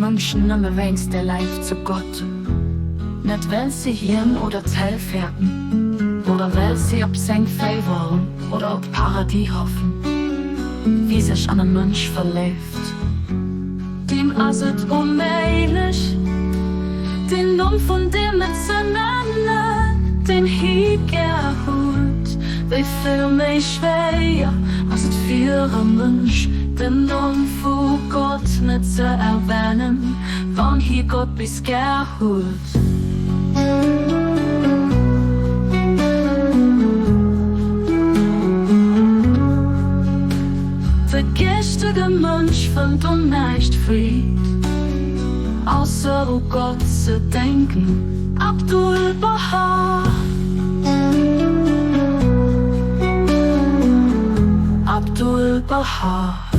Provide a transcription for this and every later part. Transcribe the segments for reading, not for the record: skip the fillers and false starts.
Mënschen nëmme wéinst der Léift zu Gott, net well si hien oder d'Hell fäerten, oder well si op seng Faveuren oder op d'Paradis hoffen. Wie sech an e Mënsch verléift, deem ass et onméiglech, den Numm vun deem net ze nennen, deen hie gär huet. Wéi vill méi schwéier ass et fir e Mënsch, den Numm vu Gott net ze erwänen, wann hie Gott bis gär huet. De geeschtege Mënsch fënnt un näischt Freed, ausser u Gott ze denken. Abdu'l-Bahá. Abdu'l-Bahá.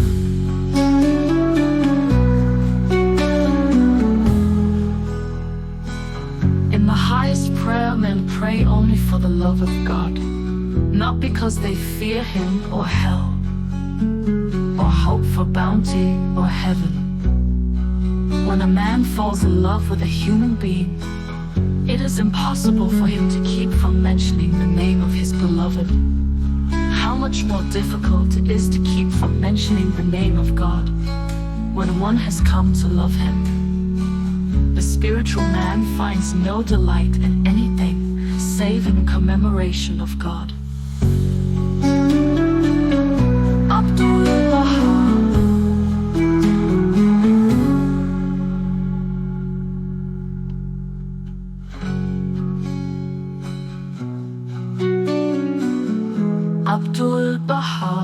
In the highest prayer men pray only for the love of God, not because they fear him or hell, or hope for bounty or heaven. When a man falls in love with a human being, it is impossible for him to keep from mentioning the name of his beloved. How much more difficult it is to keep from mentioning the name of God when one has come to love him. The spiritual man finds no delight in anything save in commemoration of God. Abdu'l-Bahá. Abdu'l-Bahá.